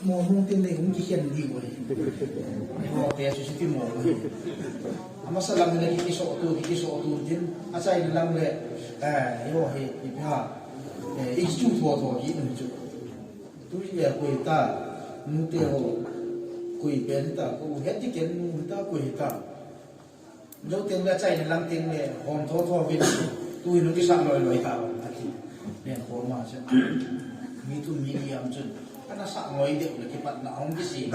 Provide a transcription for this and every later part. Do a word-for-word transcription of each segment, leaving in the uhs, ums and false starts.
Mo hung tin le hung kikhen diu ahi. Eiho te chu siti mo. Amasa lam le ki kiso tu, ki kiso tu tin. Achaina lam le, eh, eiho hi, ipi ham. Eh, i chu tho tho ki nu chu. Tu le koi ta, nu te ho. Koi pen ta, ko het ti ken nu ta koi ta. Jou teng le, achaina lang teng le, hom tho tho vin, tu hin u kisah loi loi ta lou, ati. Len khoma chu. Mi thum mi li ham chun. Ana sah ngoi deuh le kipatna hung kisei.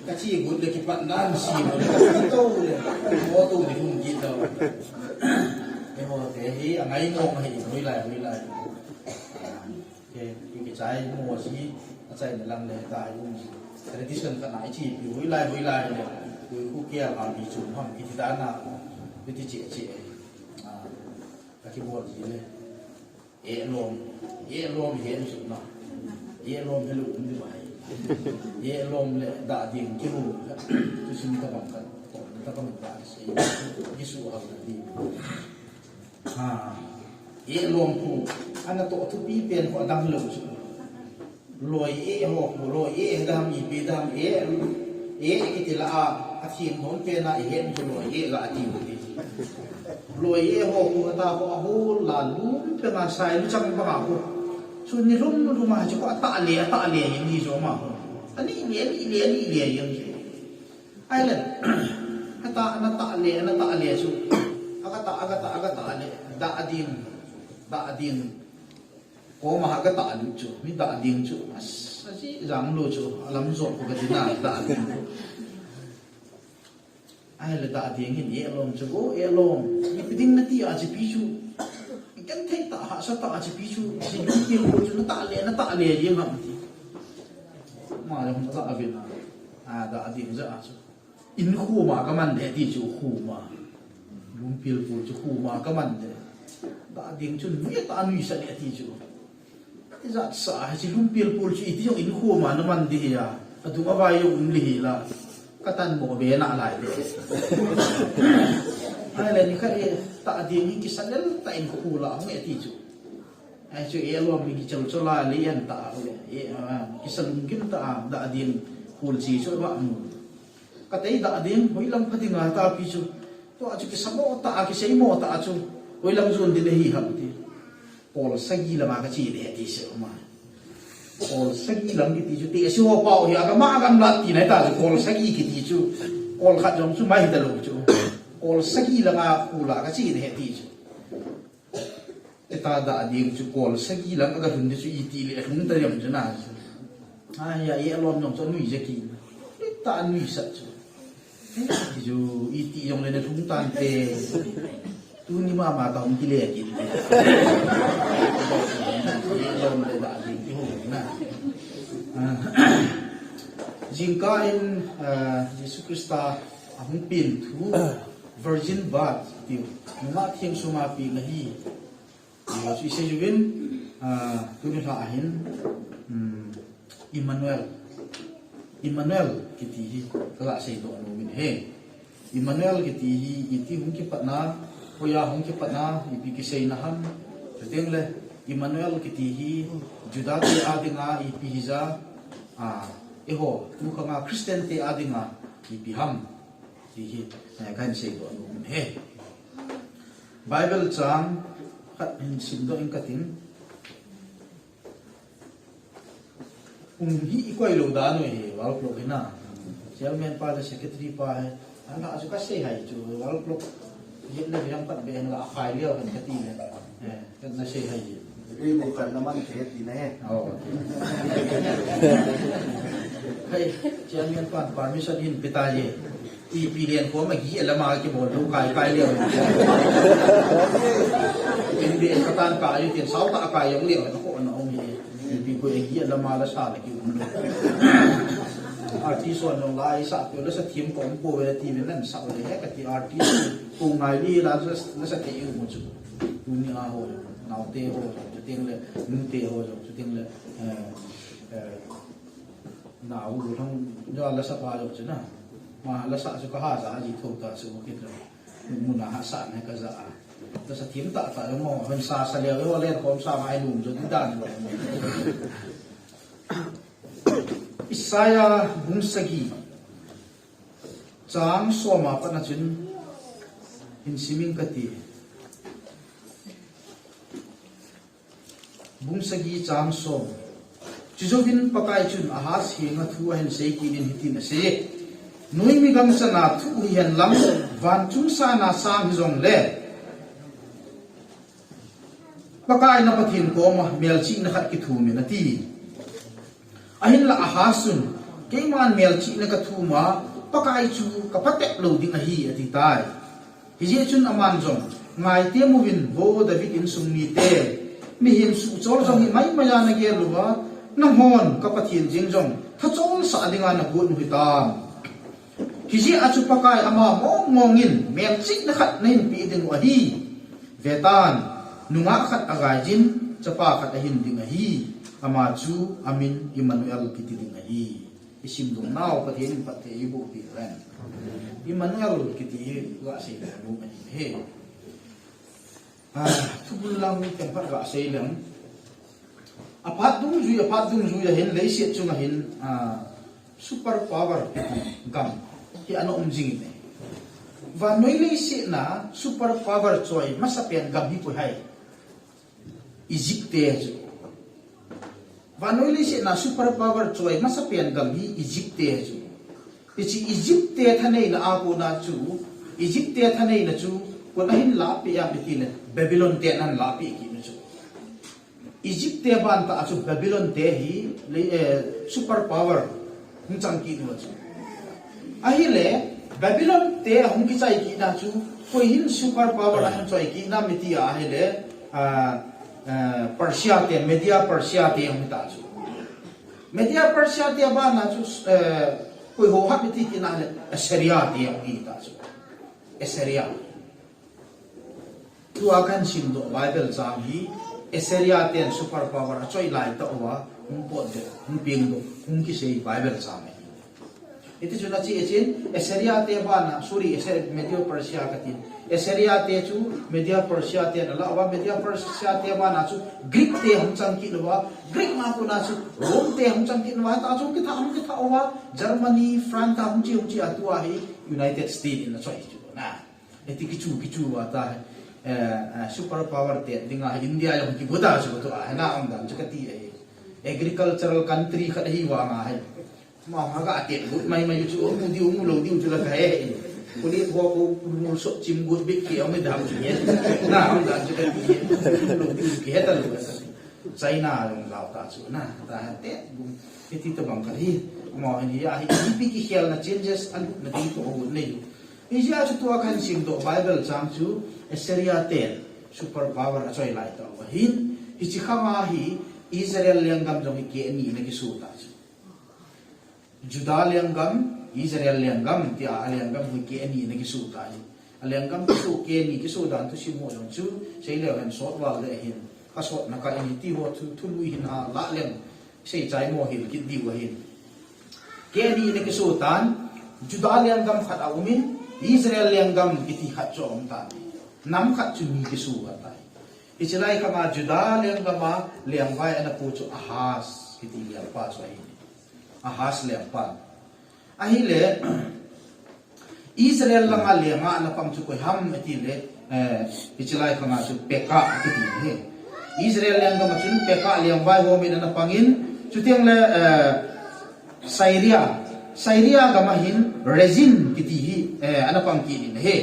Ka chi gut le kipatna hung sei le, ka chi to le. Mo tu ni hung kit lou. Eiho te hi, angai ngong hi, hoilai, hoilai. Ke, ke, ke chai mo si, achaina lang le ta yung si. Tradition khat na ichi, pi hoilai, hoilai le. Pi khu kia ha, pi chu ham, pi ti da na, pi ti che, che. Ah, ka kibol ji le. Ehlom, ehlom hi hen su na. Ehlom hi lu um di bai. Ehlom le da ding ki hu. Tu sim ta bang kan. Ta bang ta se. Ki su ha di. Ha. Ehlom khu, ana toh thupi pen khu adang lou chu. Loi eh ho khu, loi eh dam, ipi dam eh, eh kiti la a, athim hon pen a, eh hem chu loi eh la ati u ti. Loi eh ho khu ta khu ahol la lum pen a sai lu chang bang a khu. Chu ni lum lum a chu khu atah le, atah le, ni jo ma khu. Ani le, ani le, ani le, yang chu. Ai le, ata, ana tah le, ana tah le chu. Aga tah, aga tah, aga tah le. Da ding, da ding. Koma ha ka tah lut chu, mi da ding chu. As, asi jang lo chu, alam jot ko ka ti na, da ding. Ai le da ding hin ehlom chu, o ehlom. Ipi ding na ti a chi pi chu. Kan thei ta ha sa ta chi pi chu, si lu pi ko chu, na tah le, na tah le, ye ngam ti. Ma le hung ta a vin a. A da ding ja a chu. In khuma ka man de ti chu khuma. Lumpil pu chu khuma ka man de. Da ding chun nui ta nui sa de ti chu. Ijat sa ha chi lumpil pu chu iti jong in khuma na man de hi a. Adung avai jong um le hi la. Ka tan mo be na lai de. Ai le ni kha e ta ding ni kisa lel ta in khu la hung e ti chu. Ai chu ehlom mi kichol chol a le an ta le. E, a, kisa lungkim ta a da ding khul chi chu ba mu. Ka tei da ding, hoilam pha ding a ta pi chu. Tua chu kisa mo ta, kisei mo ta chu. Hoilam jun ding hi ham ti. Kol sagi lama ka chi de ti se ma. Kol sagi lam kiti chu ti se ho pau hi a ka ma gam la ti na ta chu kol sagi kiti chu. Kol khat jong chu mai ta lo chu. Kol sagi lama khu la ka chi de ti chu. Eta da ding chu kol sagi lang aga lhun de chu iti le lhung ta yam chu na. Ai ya, ehlom jong chu nui je ki. Eta nui sa chu. Ti chu iti jong le na lhung tan te. Tuni mama ta hung kile ki. Ehlom le da ding ki hung na. Ah. Jingkah in, ah, Jesu Christa ahung pen thu. Virgin birth, tiu. Nungah theng sunga pi na hi. Tiu, chu isei uvin, ah, tuni lha ahin, um, Emmanuel. Emmanuel kiti hi, kala sei doh nom in he. Emmanuel kiti hi, iti hung kipatna, hoiya hung kipatna, ipi kiseina ham. Chuteng le, Emmanuel kiti hi, Juda te a dinga, ipi hija, ah, eiho, tu khanga Christian te a dinga, ipi ham. Ti hi, eh, kahin sei doh nom he. Bible chang khat hin sim doh ing kating. Um hi i koi lou dan u hi, wall clock hi na. Chairman pa le secretary pa hi. Ana chu ka sei hai chu, wall clock. Hetna viram pat be la a khai leo kan kati le. Eh. Kan na sei hai ji. Ei, mo kan na man the ti na he. Oh. Hai, chairman pan permission hin pe ta ji. Ipi len ko ma gi la ma ki bol lu kai kai le. Ipi len ka tan ka ju tin sao ta ka jong le ko na ong hi. Ipi ko gi la ma la sa le ki um. Artist on long lai sa ko la sa thim ko um ko ve ti ve nan sa le he ka ti artist ko ngai li la sa, la sa te u mo chu. Tuni a ho, naote ho, chuteng le, nute ho, chuteng le, eh, eh, nau lu thang, jo la sa pa jo chu na. Ma la sa chu ka ha ja ji tho ta chu kit lo. Muna ha sa ne ka ja a. Sa thim tah tah jong ho, hon sa sa leo, ho len khom sa ngai lum jo di dan lo. Isaiah bung sagi, chang som a pat na chun hin simin kati. Bung sagi chang som. Chujouvin Pakai chun Ahaz henga thu ahin sei kit in hitin asei: Noimi gamchan a thuh hihen lang, vanchung san a sang hijongle, Pakai na Pathen koma melchihna khat kithum in, ati. Ahinla Ahaz chun, keiman melchihna kathum a, Pakai chu kapatep lou ding ahi, ati tai. Hijeh chun aman jong, ngaitemu vin, vo David insung mite, mihem suhchol jong hi maimai a nagel uva, nanghon ka Pathen jeng jong thachol sah dinga nagot u hitam. Hijeh a chu Pakai ama mong mong in melchihna khat nahin peh ding u ahi. Vetan, nungah khat agaijin, chapa khat ahin ding ahi. Ama chu amin Immanuel kiti ding ahi. Isimdoh nau Pathen in phatthei eiboh peh hen. Immanuel kiti hi gasei nom ahi. Ah, thubul lang teng phat gasei leng. Aphat dungjui, aphat dungjui ahin, leiset chunga hin, ah, super power gam hi ana um jing in. Vannoi leiset a super power choi masapen gam hi koi ham? Egypt te chu. Vannoi leiset a super power choi masapen gam hi Egypt te chu. Hiche Egypt te thaneina a kona chu, Egypt te thaneina chu koi in ahin lahpeh ham iti le, Babylon ten ahin lahpeh kit u chu. Egypt te ban tah a chu Babylon te hi le, eh, super power hung chang kit u chu. Ahile, Babylon te ahung kichai kit na chu, koi hin super power ahung choi kit ham iti a ahile, ah, eh, Persia te, Media Persia te ahung ta chu. Media Persia te ban a chu, eh, koi ho ham iti kit na le, Assyria te ahung hi ta chu. Assyria. Tua kahin simdoh Bible chang hi, Assyria ten super power achoi lai tah uva, hung potdoh, hung pengdoh, hung kisei Bible chang ahi. Hiti chun ache, achen, Assyria te ban a, sorry, Assyria, Media Persia katin. Assyria te chu, Media Persia ten ala uva, Media Persia te ban a chu, Greek te hung chang kit uva, Greek a kona chu, Rome te hung chang kit uva, ta chu kitha, hung kitha uva, Germany, France ta hung che, hung che a tua hi, United States in achoi chu na. Hiti kichu, kichu uva ta, eh, eh, super power te dinga India jong kigot a chu tua, hina um dan chu kati ahi. Agricultural country khat ahi vang a hi. Ama ha ga te got maimai chu, um diu, um lou diu chu la kahe. Kuli ho ko mul so chim got bik ki um dam chu ne. Na um dan chu kati. Um lou diu kihe ta lou. China jong lau ta chu na. Ta ha te gum. Hiti tabang khat hi. Ama hi a hi ipi kikhelna changes alut na ding toh agot nei u. Hijeh a chu tua kahin simdoh Bible chang chu Assyria ten super power achoi lai tah uva hin, hiche khang a hi Israel lenggam jong hi keh ni ana kiso ta chu. Judah lenggam, Israel lenggam, tia alenggam hi keh ni ana kiso ta hi. Alenggam kiso, keh ni kiso dan thusim ho jong chu, seileu hen sot val le hin, kasotna kah in hiti ho chu, thului hin ha, la leng, seichai mo hil kit diu ahin. Keh ni ana kiso tan, Judah lenggam khat aum in, Israel lenggam kiti khat chu aum tan. Nam khat chu ni kiso ahitai. Hiche lai khang a Judah lenggam a lengvai ana pu chu Ahaz kiti lengpa chu ahi. Ahaz lengpa. Ahile, Israel langa lenga ana pang chu koi ham iti le, eh, hiche lai khang a chu Pekah kiti hi. Israel lenggam a chun Pekah lengvai ho min ana pang in, chuteng le, eh, Syria, Syria gam a hin Rezin kiti hi, eh, ana pang kit in ahi.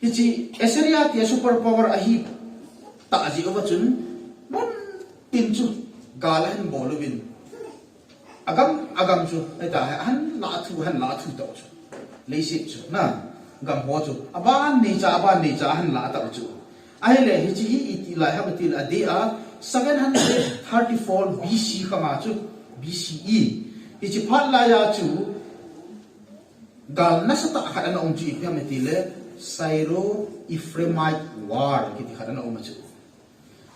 Hiche Assyria te super power ahi tah jeh uva chun, mun tin chu gal ahin bol uvin. Agam, agam chu, ahi ta, ahin la thu, ahin la thu tah chu. Leiset chu, na, gam ho chu, aban neicha, aban neicha, ahin la tah chu. Ahile, hiche hi iti lai ham iti le adeh a, seven hundred thirty-four B C khang a chu, B C E. Hiche phat lai a chu, gal nasatah khat ana um chu ipi ham iti le, Syro-Ephraimite War kiti khat ana um a chu.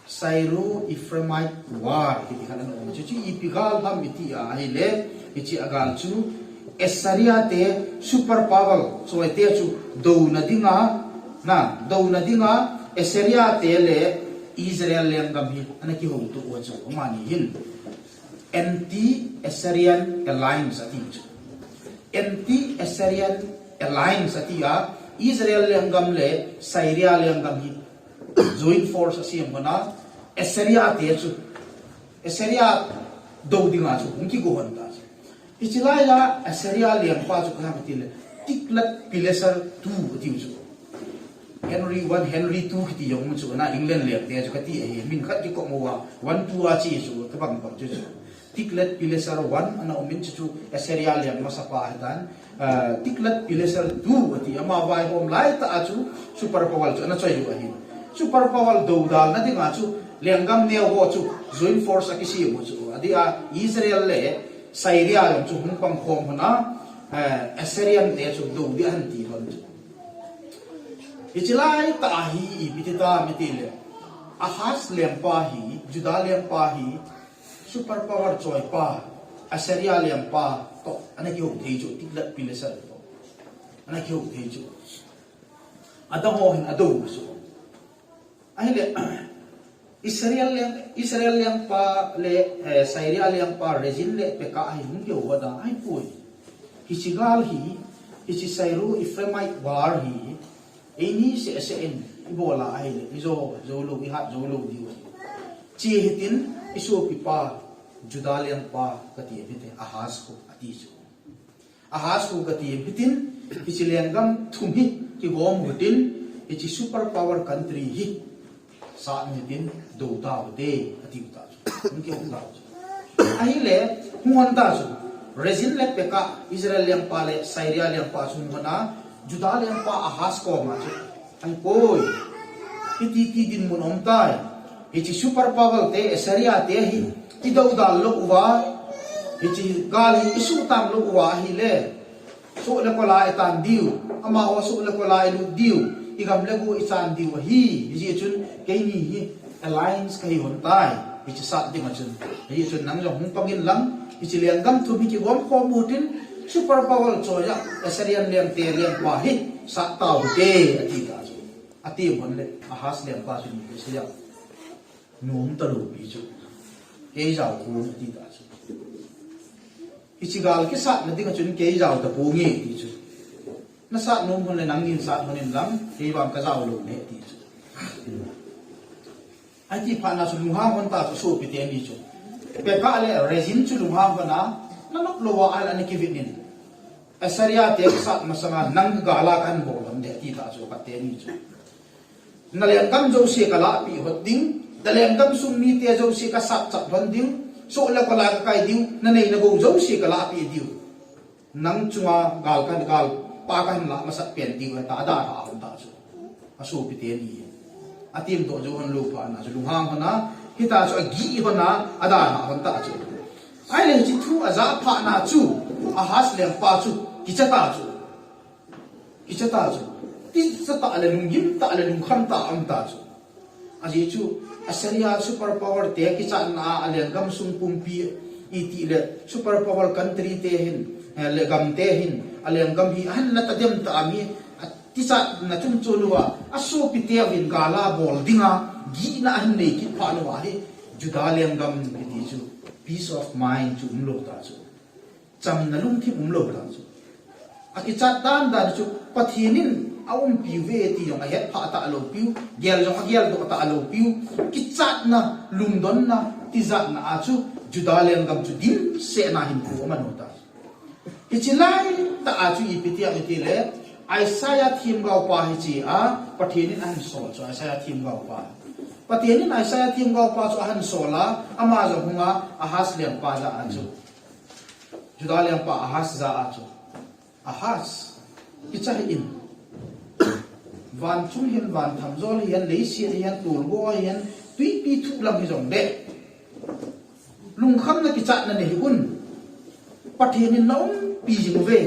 Syro-Ephraimite War kiti khat ana um a chu. Chu ipi gal ham iti a ahile, hiche a gal chu Assyria te super power choi te chu douna dinga Na, douna dinga Assyria te le Israel lenggam hi ana kihoutoh u chu amani hin anti-Assyrian alliance ati chu. Anti-Assyrian alliance ati a, Israel lenggam le Syria lenggam hi joint force asem hon a, Assyria te chu, Assyria dou dinga chu hung kigo hon ta chu. Hiche lai a Assyria lengpa chu ipi ham itile, Tiglath-Pileser two ati chu. Henry one, Henry two kiti jong chu, na England lengte chu kati ahi, min khat kikop mo a, one two a che chu, kabang bang chu chu. Tiglath-Pileser one ana um in chu chu Assyria leng masapa ahitan, ah, Tiglath-Pileser two ati, ama vaihom lai tah a chu super power chu ana choi u ahi. Super power doudalna dinga chu lenggam neo ho chu joint force akisem u chu. Adeh a Israel le Syria jong chu hung pang khom hon a, eh, Assyrian te chu dou ding ahin ti hon chu. Hiche lai tah a hi ipi ti tam itile, Ahaz lengpa hi, Judah lengpa hi, super power choipa, Assyria lengpa toh ana kihou thei chu, Tiglath-Pileser toh ana kihou thei chu. Adang ho hin adou chu. Ahile, Israel leng, Israel lengpa le, eh, Syria lengpa Rezin le Pekah hi hung kihou hon a, ahipoi. Hiche gal hi, hiche Syro-Ephraimite war hi, eini seh seh in ibol a ahile, ijo jou lou, ihat jou lou diu ahi. Hiche hitin, isopipa, Judah lengpa kati hite, Ahaz khu ati chu. Ahaz khu kati hitin, hiche lenggam thum hi kigom u hitin, hiche super power country hi sat u hitin, dou tau hite, ati u ta chu. Hung kihou tau chu. Ahile, hung hon ta chu. Rezin le Pekah, Israel lengpa le Syria lengpa chu hung hon a, Judah lengpa Ahaz koma chu, ahipoi, hiti ti dinmun aum tai. Hiche super power te, Assyria te hi, idoudal lou uva, hiche gal hi isuhtang lou uva ahile, soh le kol a itan diu, amaho soh le kol a ilut diu, igam le go ichan diu ahi. Hijeh chun keini hi alliance kahi hon tai, hiche sat dinga chun. Hijeh chun nang jong hung pang in lang, hiche lenggam thum hi kigom khom u hitin, super power choi a Assyrian lengte lengpa hi sat tau hite, ati ta chu. Ati hon le, Ahaz lengpa chu ipi asei a, nom talou pi chu. Kei jao ponge ati ta chu. Hiche gal kisatna dinga chun kei jao taponge ati chu. Nasat nom hon le nangnin sat hon in lang, kei vang kajao lou ne ati chu. Ahiti phat na chu lunghang hon ta chu sopi teni chu. Pekah le Rezin chu lunghang hon a, nanop lou a ahile ana kivit in, Assyria te kisat masanga nang gal a kahin bol lhon ding ati ta chu, khat teni chu. Nalenggam jouse kalahpeh hot ding, nalenggam sung mite jouse kasat chat lhon ding, soh le kol a kakai diu, nanei nagou jouse kalahpeh diu. Nang chunga gal kahin, galpa kahin lah masat pen diu, ati a adalhah hon ta chu. Asopi teni. Atimdoh jou hon lou phat na chu lunghang hon a, hita chu agih hon a, adalhah hon ta chu. Ahile hiche thu ajah phat na chu, Ahaz lengpa chu, kicha ta chu. Kicha ta chu. Kicha tah le lunggim tah le lungkham tah aum ta chu. Ajeh chu, Assyria super power te kichatna a, alenggam sung pumpi, itile super power country te hin, eh, le gam te hin, alenggam hi ahin na tadem ta a, mi, akichatna chungchon uva, asopi teuvin gal a bol dinga gihna ahin nei kit phat uva hi, Judah lenggam kiti chu, peace of mind chu umlou ta chu. Chamna lungthim umlou ta chu. Akichat dan dan chu Pathen in aumpiu ve ti jong ahet phah talou piu, gel jong ageldoh talou piu, kichatna, lungdonna, tijatna a chu Judah lenggam chu dimset na hinkho aman u ta chu. Hiche lai tah a chu ipi ti ham itile, Isaiah themgao pa hiche a Pathen in ahin sol chu, Isaiah themgao pa. Pathen in Isaiah themgao pa chu ahin sol a, ama jong hung a, Ahaz lengpa jah a chu. Judah lengpa Ahaz jah a chu, Ahaz, kicha hih in. Van chung hihen, van thamjol hihen, leiset hihen, tolgo hihen, twipi thuh lam hijongle, lungkhamna kichatna nei hih un. Pathen in naumpi jing uve.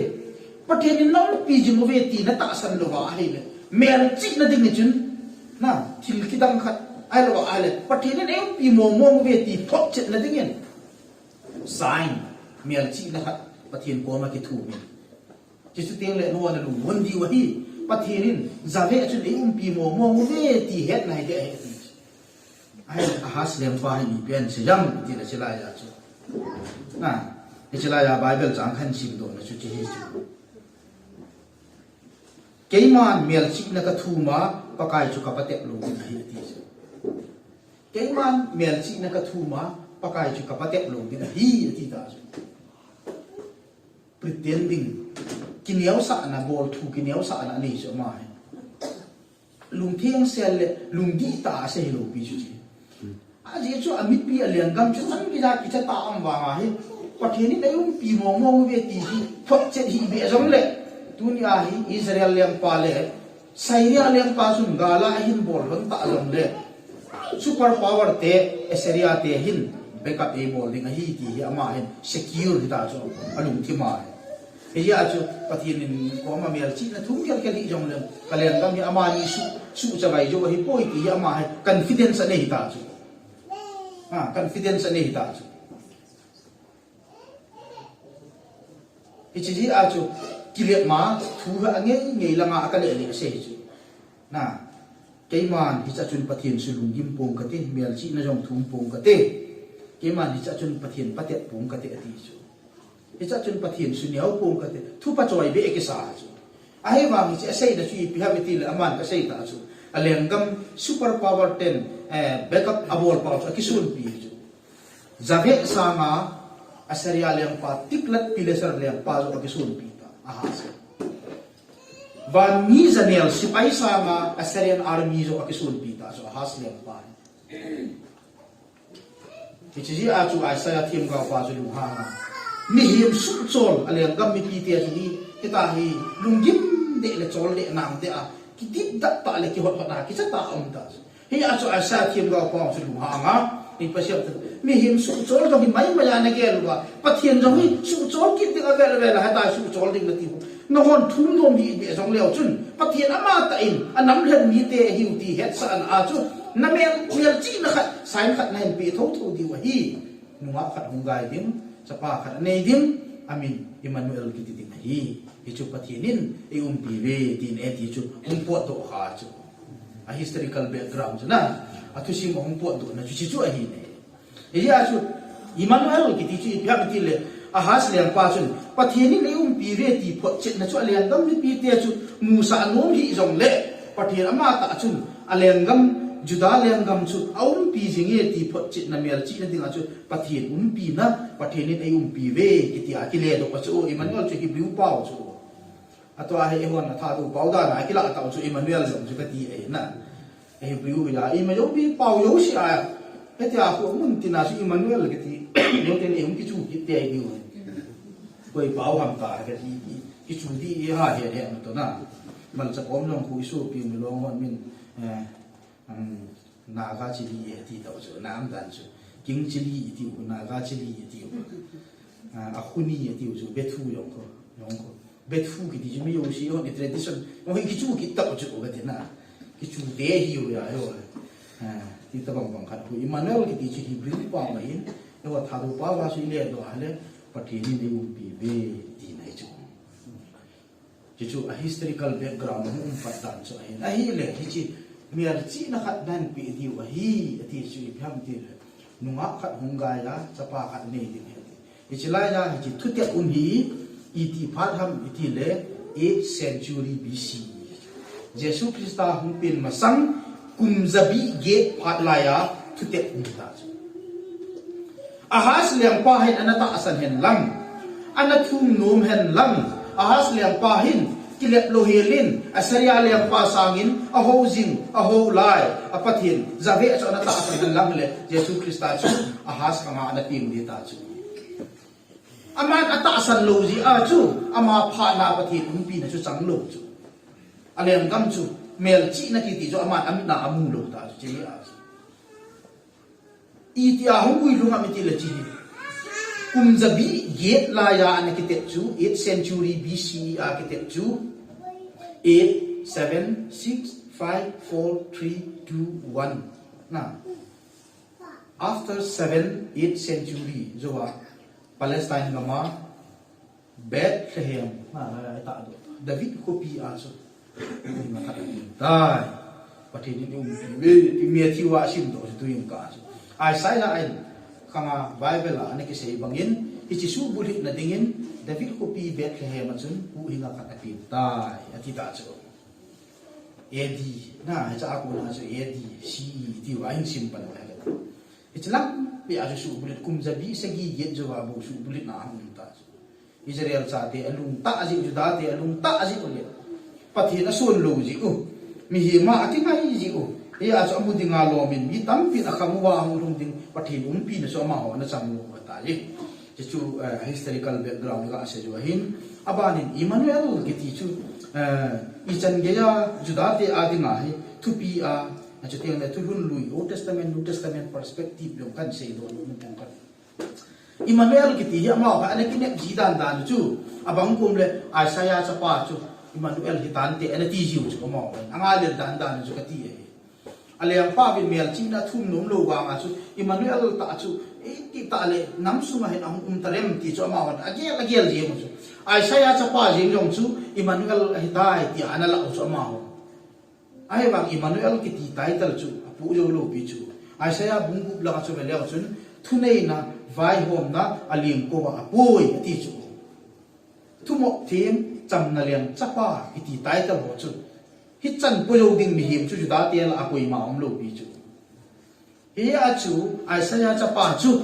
Pathen in naumpi jing uve ti natahsan louva ahile, melchihna ding hi chun, na, thil kidang khat ahilou ahile, Pathen in eiumpi mong mong uve ti photchetna dingin, sign, melchihna khat Pathen koma kithum in. Chuchu tengle nangho nalungdon diu ahi. Pathen in Jabez chun eiumpi mong mong uve ti hetna hiding ahi. Ahile Ahaz lengpa hi ipi asei ham ti le, chulai a chu. Na, chulai a Bible chang kahin simdoh na chu hiche hi chu. Keiman melchihna kathum a, Pakai chu kapatep lou ding ahi ati chu. Keiman melchihna kathum a, Pakai chu kapatep lou ding ahi ati ta chu. Pretending, kineosahna, bolthu kineosahna anei chu ama hi. Lungtheng sel le lungdih tah a asei lou pi chu hiche. Ajeh chu amipi a lenggam chu chan kija kicha tah a um vang ahi. Pathen in eiumpi mong mong uve ti hi photchet hih beh jongle, tuni a hi Israel lengpa le Syria lengpa chun gal a ahin bol lhon ta jongle, super power te, Assyria te hin backup eibol ding ahi ti hi ama hin secure hita chu, alungthim a hi. Hijeh a chu Pathen in koma melchihna thum khelkhel hih jongle, ka lenggam hi amani suh, suhchavai jou ahipoi ti hi ama hi confidence anei hita chu. Ha, confidence anei hita chu. Hiche jeh a chu, kilepma thu hi angei ngei langa akale le asei chu. Na, keiman hiche a chun Pathen chu lunggim pong kate, melchihna jong thum pong kate. Keiman hiche a chun Pathen patep pong kate ati chu. Hiche a chun Pathen chu neo pong kate, thupha choi beh kisa chu. Ahivang hiche aseina chu ipi ham iti le, aman kasei ta chu, alenggam super power ten, eh, backup abol pau chu akisonpi chu. Jabez sanga Assyria lengpa Tiglath-Pileser lengpa joh akisonpi ta, Ahaz. Van mi janel sepai sanga Assyrian army joh akisonpi ta chu, Ahaz lengpa. Hiche jeh a chu Isaiah themgao pa chu lunghang a, mihem suhchol, alenggam mipite chu hi, hitia hi lunggim deh le chol deh nang deh a, kidipdat tah le kihot hot a kicha tah a um ta chu. Hijeh a chu Isaiah themgao pa chu lunghang a, hi Pathen, mihem suhchol jong hi maimai a nagel uva, Pathen jong hi suhchol kit ding avel avel a, hitia suhchol ding nati u. Nahon thum nom hih beh jongleu chun, Pathen amatah in anam lhen mite ahiu ti hetsahna a chu, namel, melchihna khat, sign khat nahin pe thotho diu ahi. Nungah khat hung gai ding, chapa khat anei ding, amin Emmanuel kiti ding ahi. Hichu Pathen in eiumpi uve tin, eti chu hung potdoh kha chu. A historical background chu na, athusim a hung potdohna chu hichu ahi ne. Hijeh a chu, Emmanuel kiti chu ipi ham iti le, Ahaz lengpa chun, Pathen in eiumpi uve ti photchetna chu alenggam mipite chu musah nom hih jongle, Pathen amatah chun, alenggam, Judah lenggam chu aumpi jinge ti photchetna melchihna dinga chu, Pathen umpina, Pathen in eiumpi uve kiti a kiledoh a chu, Emmanuel chu Hebrew pao chu. Atua hi eihon athadou pao dan a kilah tau chu Emmanuel jong chu kati ahi na. Hebrew a, ima joupi pao jouse a, hitia khu mun tina chu Emmanuel kiti, jouse le hung kichu kit te ahi diu. Koi pao ham ta kati, kichu ti hi ha he he to na. Malcha kom jong khu isopi milong hon min, eh, Um, Naga chili iti tau chu, nam dan chu. King chili iti u, Naga chili iti u. Ah, akhuni iti u chu, bethu jong khu, jong khu. Bethu kiti chu mi jouse hon i tradition. Jong hi kichu kit tau chu, kati na. Kichu te hi u ya, yo. Ah, ti tabang bang khat khu. Emmanuel kiti chu Hebrew pao ahin. Yo, thadou pao a chu iledoh a le, Pathen in eiumpi uve, tina ahi chu. Hichu a historical background hung um pat dan chu ahin. Ahile, hiche melchihna khat nahin pe diu ahi, ati chu ipi ham itile, nungah khat hung gai a, chapa khat nei ding ahi ati. Hiche laiya, hiche thutep um hi, iti phat ham itile, eighth century B C. Jesu Christa hung pen masang, kum jabi get phat laiya, thutep um ta chu. Ahaz lengpa hin ana tahsan hen lang, ana thum nom hen lang, Ahaz lengpa hin kilep lou helin, Assyria lengpa sangin, ahou jing, ahou lai, a Pathen, Jabez chu ana tahsan hen lang le, Jesu Christa chu Ahaz khanga ana peng ding ta chu. Aman atahsan lou jeh a chu, ama phatna Pathen umpina chu chang lou chu. Alenggam chu, melchihna kiti chu, aman amit a amu lou ta chu, hiche a chu. Itia hung guilhung ham itile hiche hi. Kum jabi get laiya ana kitep chu, eighth century B C E a kitep chu, eight, seven, six, five, four, three, two, one. Na. After seven, eighth century, jou a, Palestine gam a, Bethlehem, na, na, na, ta do. David khopi a chu. Huhhing a khat apen tai. Pathen in eiumpi uve, ti Matthew a asimdoh chu tuin ka chu. Isaiah in khanga Bible a ana kisei bangin, hiche suhbulhitna dingin David khopi Bethlehem a chun huhhing a khat apen tai, ati ta chu. A D, na, hiche a kona chu A D, C E, ti uva ahin sim pan uve. Hiche lampi a chu suhbulhit kum jabi sagi get jouva bou suhbulhitna ahung um ta chu. Israel chate alungtah jeh u, Juda te alungtah jeh u le Pathen ason lou jeh u, mihem a akingai jeh u, hia chu amu dinga lomin mi tampin akham uva ahung lhung ding Pathen umpina chu amaho ana chang lou u ahitai. Hichu, eh, historical background ka sei u ahin, abanin Emmanuel kiti chu, eh, ichan geiya Juda te a dinga hi thupi a, chuteng le thulhun lui, Old Testament, New Testament perspective jong kan seidoh lou mun kan. Emmanuel kiti hi amaho kha ana kinep ji dan dan chu, abang kum le Isaiah chapa chu Emmanuel hitante ana ti jiu chu amaho kha, anga lel dan dan chu kati ahi. Alengpa vin melchihna thum nom lou vanga chu Emmanuel tah chu, eh, ti tah le nam sunga hin ahung um talem ti chu amaho kha agel agel jeng u chu. Isaiah chapa jeng jong chu Emmanuel ahitai tia ana lah u chu amaho kha. Ahivang Emmanuel kiti title chu apoh jou lou pi chu. Isaiah bung gup langa chu veleu chun, thuneina, vaihomna, alengkouva apoi, ati chu. Thumop them, chamna leng chapa kiti title ho chu hichan po jou ding mihem chu Juda te lah a koima um lou pi chu. Hia chu Isaiah chapa chu,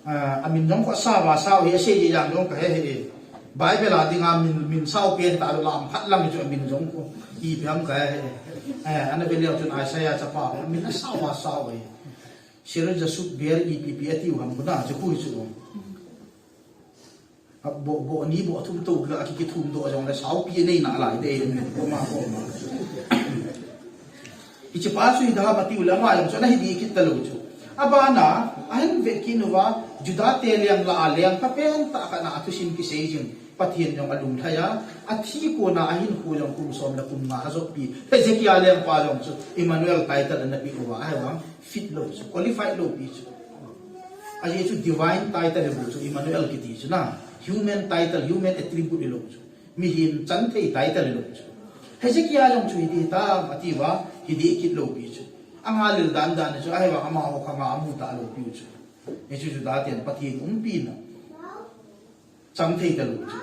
ah, amin jong kho Sava Sau hi asei jeng jong kahe hih e. Bible a dinga min, min sao pen tah lou lam khat lang chu amin jong kho. Ipi ham kahe hih e. Eh, ana veleu chun Isaiah chapa amin Sava Sau ahi. Shear Jashub Beer ipi ipi atiu ham kona chu khu chu. A bo, bo ni bo thum to la ki, kithum doh jong le saupi nei nalai de, koma, koma. Hiche pa chu hidam atiu le ama jong chu ana hidih kit talou chu. Abana, ahin ve kit uva, Juda te leng lah a lengpa pentah khat na a thusim kisei jing, Pathen jong alunglhai a, athi kona ahinkho jong kum som le kum nga ajopi Hezekiah lengpa jong chu Emmanuel title ana pe uva, ahivang fit lou chu, qualified lou pi chu. Ajeh chu divine title hilou chu, Emmanuel kiti chu na. Human title, human attribute hilou chu. Mihem chan thei title hilou chu. Hezekiah jong chu hiti hitam atiuva, hidih kit lou pi chu. Anga lel dan dan chu, ahivang amaho khanga amu talou pi chu. Hichu Juda ten Pathen umpina chang thei talou chu.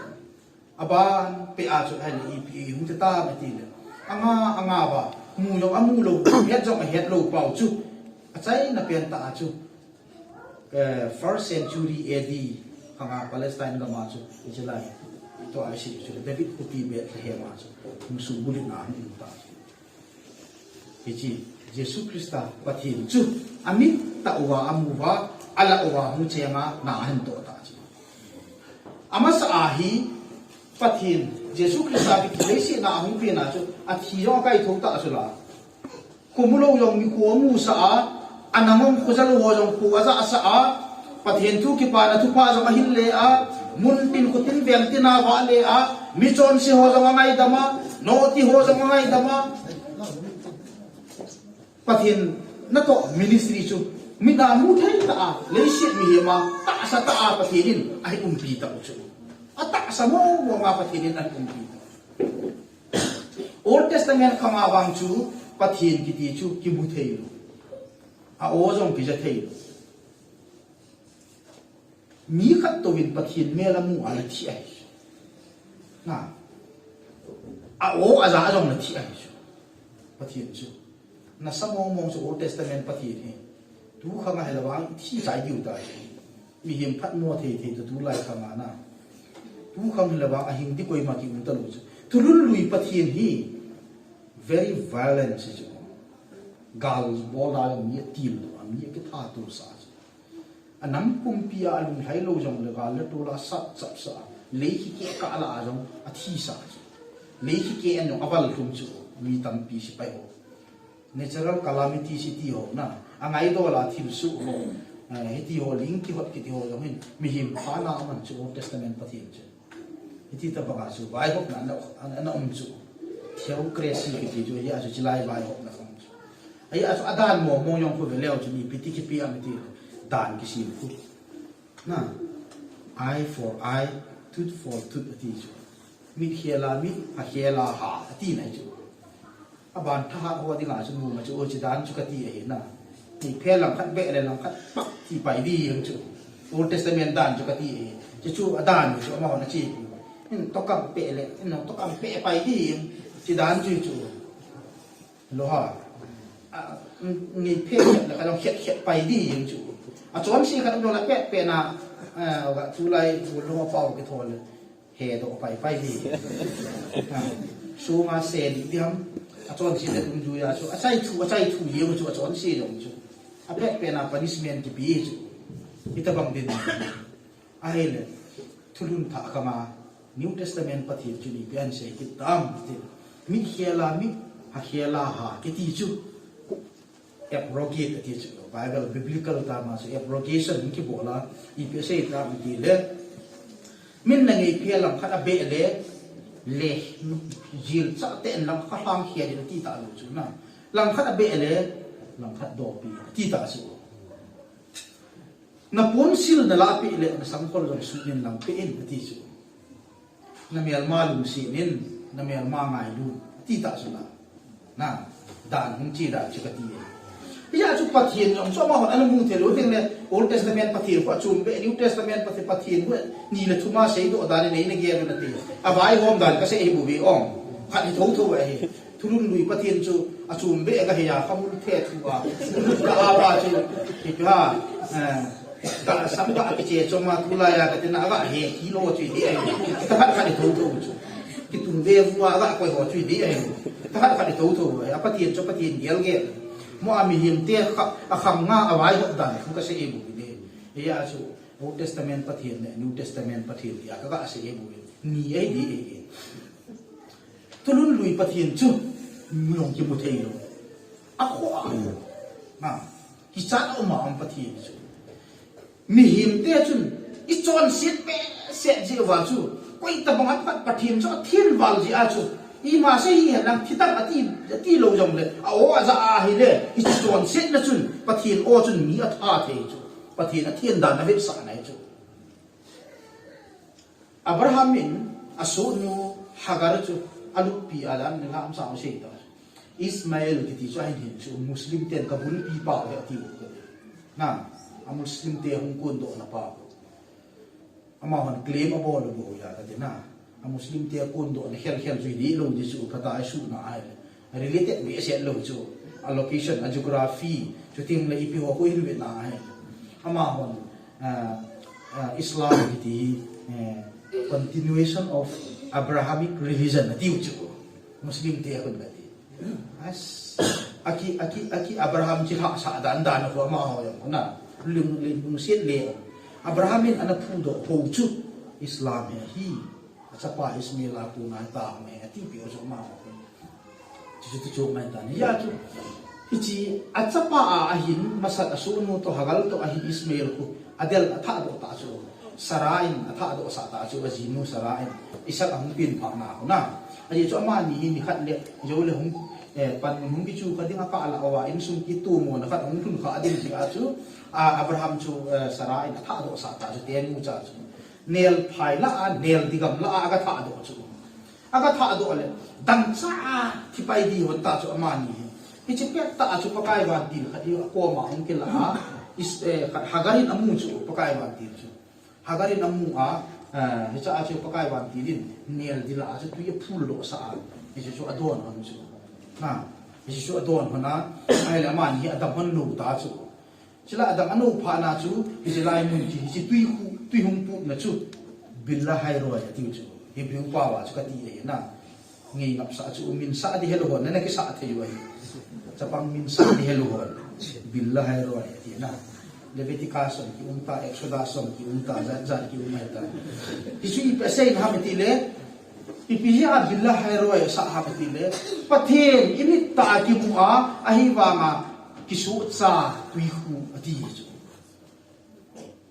Aban peh a chu ahile ipi hung ti tam ati le. Anga, anga uva, mu jong amu lou, het jong ahet lou pau chu. Achaina pentah a chu, eh, first century A D, khanga Palestine gam a chu, hiche lai. Tua isei chu, David khopi Bethlehem a chu, hung suhbulhitna hung um ta chu. Hiche, Jesu Christa Pathen chu, amit tah uva, amu uva, alah uva, hung chenga, na ahin toh ta chu. Amasa a hi, Pathen, Jesu Christa kiti leiset a ahung pen a chu, athi jong akaithou ta chu la. Khomu lou jong mi kho amusah a, anangom khoja lou ho jong kho ajahsah a, Pathen thu kipana thupha jong ahil le a, mun tin kho tin veng tin a vah le a, mi chonse ho jong angaidam a, nohti ho jong angaidam a. Pathen natoh ministry chu, mit a mu thei tah a, leiset mihem a, tahsa tah a Pathen in ahin umpi tau chu. Atahsa mong mong a Pathen in ahin umpi tau. Old Testament khanga vang chu, Pathen kiti chu kimu thei lou. A-o jong kija thei lou. Mi khat touvin Pathen mel amu a le thi ahi. Na. A-o aja jong le thi ahi chu. Pathen chu. Nasa mong mong chu Old Testament Pathen hi. Tu khang ahile vang thi chai diu ta hi. Mihem phatmo thei thei tu, tulai khang a na. Tu khang ahile vang ahing di koima ki um talou chu. Thulhun lui Pathen hi. Very violent si chu. Gal bol a mi atil, mi akitha tul sa chu. Anam pumpi a alunglhai lou jong le gal le tol a sat chap sa, lei khikeh kah lah a jong athi sa chu. Lei khikeh in jong aval lhum chu, mi tampi sepai ho. Natural calamity si ti ho na, angaidol a thilsoh ho. Eh, hiti ho, ling kihot kiti ho jong hin, mihem pha na aman chu Old Testament Pathen chu. Hiti tabang a chu vaihopna ana, ana, ana um chu. Theocracy kiti chu, hia chu chilai vaihopna um chu. Ahia chu adan mong mong jong khu veleu chu ipi ti kipe am ti dan kisem khu. Na, eye for eye, tooth for tooth ati chu. Mit khel a mit, ha khel a ha, ati nai chu. Aban thahat ho dinga chu numa chu, o, hiche dan chu kati ahi na. Ngeiphe langkhat beh le langkhat pah ti pai ding chu. Old Testament dan chu kati ahi. Chuchu adan chu amahon ache. Hin tokang peh le, hin tokang peh pai ding. Hiche dan chu chu. Lo ha. A, ngeiphe khat le khat khat khat pai ding chu. Achonse khat lo la peh peh na. A, ga tulai lo pau kithol le. Hedoh pai pai ding. A, sunga se ding diam. Achonse le dungjuia chu. Achai thu, achai thu jeng chu, achonse jong chu. Apeh peh na punishment kipe chu. Hitabang din. Ahile, thulhun thah khama, New Testament Pathen chu ipi asei kit tam ti. Mit khela mit, ha khela ha, kiti chu. Abrogate ati chu, Bible biblical term a chu, abrogation hung kibol a, ipi asei tam ti le. Min na ngeiphe langkhat abeh le, le, jil cha te en lang kha hlang khia ding ati ta lo chu na. Langkhat abeh le, langkhat dopi, ati ta chu. Na ponsil na lahpeh le, na sangkhol jong sunin lang peh in, ati chu. Na melma lungset in, na melma ngailun, ati ta chu na. Na, dan hung che dan chu kati e. Hijeh a chu Pathen jong chu amahon ana mu thei lou ding le, Old Testament Pathen khu achom beh, New Testament Pathen, Pathen khu ni le thum a seidoh dan in eina gel u nate. Avaihom dan kasei hi bou ve ong. Khat hi thotho ahi. Thulhun lui Pathen chu achom beh kahe a, kamul the thu a, kamul ka a pa chu, ipi ham, eh, ga sam ga kiche chom a tulai a kati na ga he kilo chu ding ahi. Tahat khat thotho chu. Kitung ve vu a ga koi ho chu ding ahi. Tahat khat thotho ahi. A Pathen chu Pathen gel gel. Mo a mihem te kha, akhang nga avaihom dan khu kasei bou ve. Hijeh a chu Old Testament Pathen le New Testament Pathen tia kaga sei bou ve. Ni ahi ding ahi. Thulhun lui Pathen chu, mi jong kimu thei lou. Akhoh a. Na, kichat a um a um Pathen chu. Mihem te chun, ichonset behseh jeh uva chu, koi tabang a Pathen chu athenval jeh a chu, ima sei hihen lang thi tang ati, ati lou jong le, a o aja ahile, hiche chonsetna chun, Pathen o chun mi atha thei chu. Pathen athen dan avetsahna hi chu. Abraham in asohnu Hagar chu aluppi a dan le lam sang sei ta. Ismael kiti chu ahin hin chu Muslim ten kabulpi pa u ahi ati u. Na, a Muslim te hung kondohna pa u. Amahon claim abol u bou ahi kati na. A Muslim te kondohna khel khel chu dih lou ding chu phatah a isuhna ahi. Related behseh lou chu, a location, a geography, chuteng le ipi ho khu hin ve na ahi. Amahon, ah, ah, Islam kiti, eh, continuation of Abrahamic religion ati u chu. Muslim te khun kati. As, aki, aki, aki Abraham chi lhahsah dan dan khu amaho jong na. Lung, lung, lungset le. Abraham in ana phudoh ho chu Islam ahi. Achapa Ismael a kona ta me ati peh u chu amaho. Chuchu tu chu mai ta ni. Hijeh a chu. Hiche achapa a ahin masat asohnu toh Hagar toh ahin Ismael khu adel athahdoh ta chu. Sarah in athahdoh sah ta chu ajinu Sarah in. Isaac ahung pen phat na khu na. Ajeh chu amani hi nikhat le jou le hung, eh, panmun hung kichu kha ding a kah lah uva insung kitomona khat hung lhun kha ding jeh a chu. A Abraham chu, eh, Sarah in athahdoh sah ta chu tenu cha chu. Nel phai lah a, nel digam lah a, aga thahdoh chu. Aga thahdoh le, dangchah a, thi pai ding hon ta chu amani hi. Hiche pet tah a chu Pakai vantil khat hi akoma hung kilah a, is, eh, khat Hagar in amu chu Pakai vantil chu. Hagar in amu a, eh, hiche a chu Pakai vantil in, nel dila a chu tui aphul doh sah a, hiche chu adon hon chu. Na, hiche chu adon hon a, ahile amani hi adam hon lou ta chu. Chule adang anou phat na chu, hiche lai mun chu, hiche tui khu, tui hung pupna chu, Billa Hairoi ati u chu. Hebrew pao a chu kati ahi na. Ngei ngapsah chu, minsah ding helou hon, na, na kisah thei u ahi. Chapang minsah ding helou hon. Billa Hairoi ati na. Leviticus jong kium ta, Exodus jong kium ta, jat jat kium ahi ta. Hichu ipi asei ham iti le, Ipi hi a Billa Hairoi asah ham iti le, Pathen imit tah a kimu a, ahivanga kisuhcha tui khu ati chu.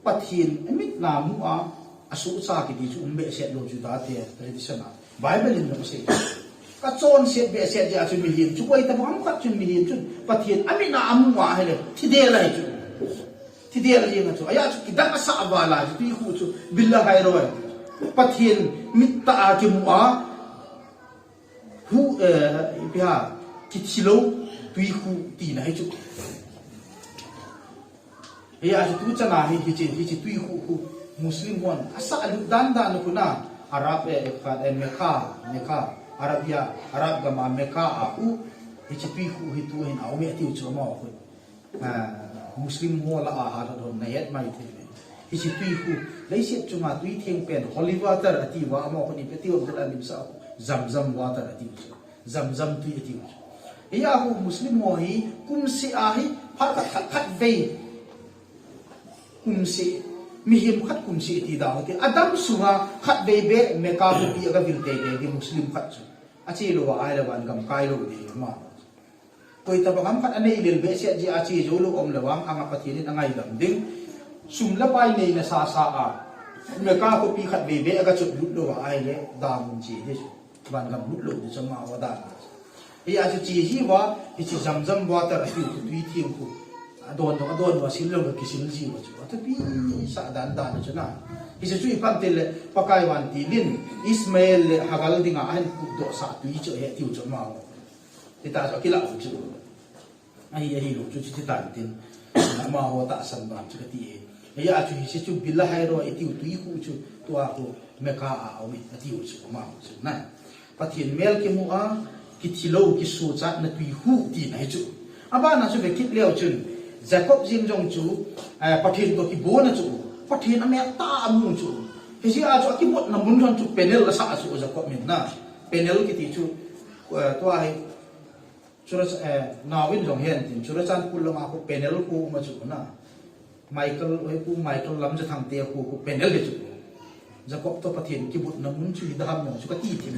Pathen imit na mu a, asuhcha kiti chu um behseh lou chu Juda te tradition a. Bible in jong asei. Kachonset behseh jeh a chu mihem chu, koi tabang khat chun mihem chun, Pathen amit na amu a ahile, thi del ahi chu. Thi del jeng a chu. Ajeh chu kidang asah val a chu, tui khu chu, Billa Hairoi. Pathen mit tah a kimu a, hu, eh, ipi ham, Kithilou tuikhu tina hi chu. Hia chu tuchana hi, hiche, hiche tuikhu khu Muslim hon asah lut dan dan khu na, Arab, eh, eh, khat, eh, Mecca, Mecca, Arabia, Arab gam a Mecca a khu, hiche tuikhu hi tuhin aume atiu chu amaho khu. Ah, Muslim ho lah a hat hon nahet mai thei ve. Hiche tuikhu, leiset chunga tui theng pen, holy water atiuva, amaho khu ipi atiuva, amin sa khu, Zamzam water atiu chu. Zamzam tui atiu chu. Hia khu Muslim ho hi, kum seh a hi, phat khat, khat, khatvei. Kum seh, mihem khat kum seh ti da ho ti. Adam sunga khatvei beh, Mecca khopi a gavil teitei ding Muslim khat chu. Ache lou va ahile vangam kai lou ding ama. Koi tabang ham khat anei lel behseh jeh a che jou lou um le vang, anga Pathen in angaidam ding. Sum le pai neina sasa a, Mecca khopi khatvei beh a gachot lut lou va ahile, damun che ding chu. Vangam lut lou ding chu amaho dan. Hia chu che jiuva, hiche Zamzam water atiu khu tui theng khu. Adon dong, adon uva sil lou le kisil jiuva chu. Athupi sah dan dan chu na. Hiche chu ipi ham itile, Pakai vantil in, Ishmael le Hagar dinga ahin putdoh sah tui chu ahi atiu chu amaho. Hita chu akilah u chu. Ahi, ahilou chu chuti tan tin. Amaho tahsan vang chu kati e. Hia chu hiche chu Beetalahai itiu tuikhu chu tua khu Mecca a aume atiu chu amaho chu na. Pathen mel kimu a, kithilou, kisuchatna tuikhu tina hi chu. Abana chu vekit leu chun, Jacob jeng jong chu, eh, Pathen toh kibon a chu. Pathen amel tah a amu chu. Hijeh a chu akibotna mun lhon chu Peniel asah chu Jacob min na. Peniel kiti chu, eh, tua hi Chura-, eh, naovin jong hen tin, Churachandpur lama khu Peniel khu um a chu na. Michael, oi khu Michael Lamjathang te khu, khu Peniel hi chu. Jacob toh Pathen kibotna mun chu hidam jong chu kati thim.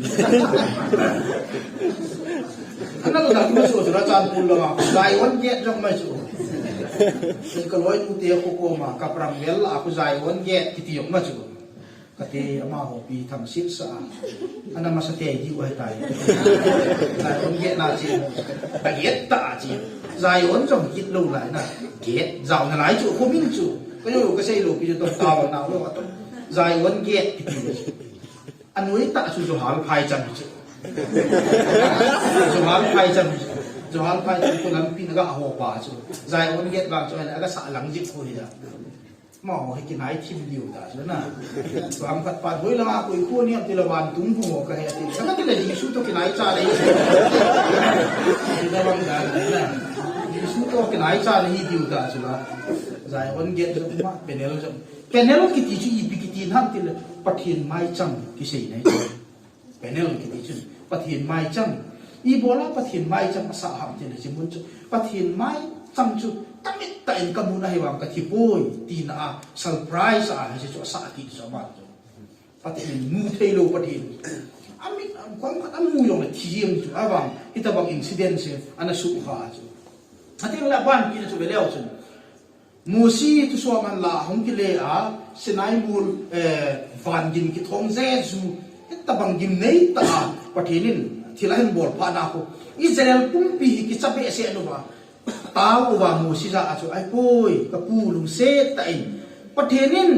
Ana lo da khu chu Churachandpur lama khu Zion Gate jong um a chu. Kaloi nu te khu koma, Kaprang vel a khu Zion Gate kiti jong um a chu. Kati amaho pi thang sit sa. Ana masa te di u ahitai. Zion Gate na chi. Ka gate ta chi. Zion jong kit lou lai na. Gate jao nalai chu ko min chu. Ka yo ka sei lou pi chu tong ta na lou ka tong. Zion Gate kiti. Anoi ta chu Johal Phai Cham chu. Johal Phai Cham. Johal Phai Cham ko lampi na ga ho pa chu. Zion Gate vang chu ana ga sa lang ji ko hi da. Amaho hi kinai thim diu ta chu na. Tuam khat pa hoi langa koi khu niam ti la vantung bu mo ka he ti. Sanga ti la Jesu toh kinai cha le. Ti la bang da na. Jesu toh kinai cha le hi diu ta chu la. Zion Gate jong um a, Peniel jong. Peniel kiti chu ipi kiti ham ti la Pathen maicham kisei nai. Peniel kiti chun, Pathen maicham. Ibola Pathen maicham asah ham ti le chi mun chu. Pathen maicham chu kamit tah in kamu na hi vang kathi poi, tina a surprise a hiche chu asah ti chu aban chu. Pathen mu thei lou Pathen. Amit, kom khat amu jong le thi jeng chu avang, hitabang incident se, ana sukha chu. Ating la ban pi na chu ve leu chun. Mosi thusuam an la hung kile a, Sinai mol, eh, van gin kithong jeju, hitabang gimnei tah a, Pathen in thil ahin bol phat na khu. Israel pumpi hi kicha behseh uva. Tao uva Mosi jah a chu, "Ahi poi, ka pu lungset tah in. Pathen in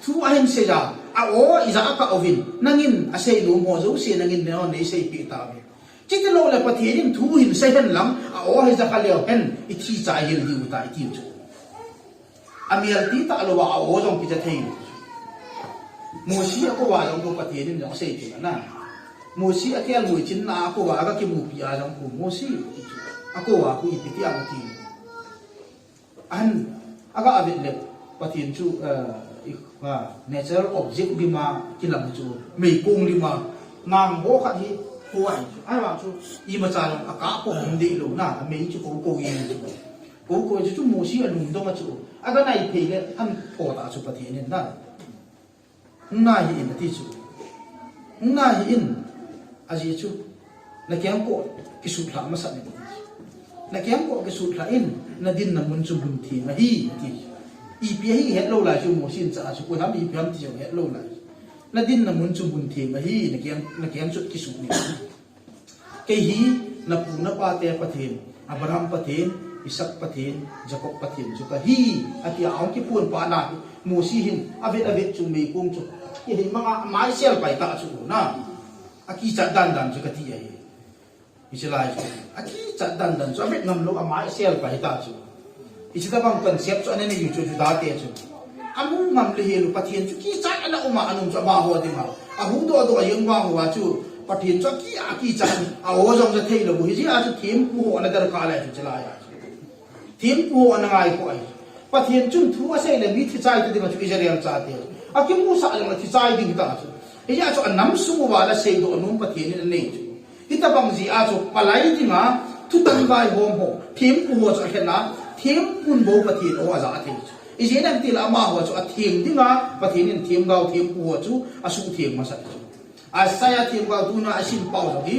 thu ahin sei a, a o ija ka uvin, nangin asei nom ho jouse nangin neo nei seipeh tauve. Chiti lou le Pathen in thu hin sei hen lang, a o hi ja kha leu hen, i thi chai hel diu tai," ati u chu. A mial ti tah lou a, a o jong kija thei lou. Mosi a kouva jong khu Pathen in jong asei thei na. Mosi a kel mui chin na a kouva aga kimupi a jong khu Mosi, a kouva khu ipi ti a ti. An, aga avet le, Pathen chu, eh, i, ah, natural object dim a kilang chu, meikong dim a, nang ho khat hi, ko ai chu, ai vang chu, imacha jong, akah po hung dei lou na, amei chu ko ko in chu. Ko ko chu chu Mosi alung dong a chu, aga nai phei le, an pho ta chu Pathen in na. Hung nai hih in ati chu. Hung nai hih in, ajeh chu, na kengkoh kisutlhah masat in ati chu. Na kengkoh kisutlhah in, na dinna mun chu mun theng ahi, ati chu. Ipi ahi het lou lai chu Mosi in cha chu, koi ham ipi ham ti jong het lou lai. Na dinna mun chu mun theng ahi, na keng, na keng chu kisut in. Kei hi, na pu na pa te Pathen, Abraham Pathen, Isaac Pathen, Jacob Pathen chu kahi, ati a ahung kipon phat na, Mosi hin, avet avet chu meikong chu, kei hi manga, maisel pai ta chu na, akichat dan dan chu kati ahi. Hiche lai chu akichat dandan chu avet ngam lou, amai sel pa hita chu. Hiche tabang concept chu ana nei u chu Juda te chu. Amu ngam le hilu, Pathen chu kichat ana um a ana um chu amaho dinga. Ahuhdoh doh jeng vang uva chu Pathen chu aki, akichat a o jong ja thei lou. Hijeh a chu thempu ho ana darkar lai chu hiche lai a chu. Thempu ho ana ngai koi. Pathen chun thu asei le mi thichai ta ding a chu Israel chate. Akimusah jong le thichai ding ta chu. Hijeh a chu anam sung uva la seidoh nom Pathen in anei chu. Hitabang jeh a chu palai dinga thutan vaihom ho, thempu ho chu alhen a, thempun bou Pathen o aja thei chu. Ijeh inem itile amaho chu atheng dinga Pathen in themgao thempu ho chu asuhtheng masat chu. Isaiah themgao tuna asim pau jong hi,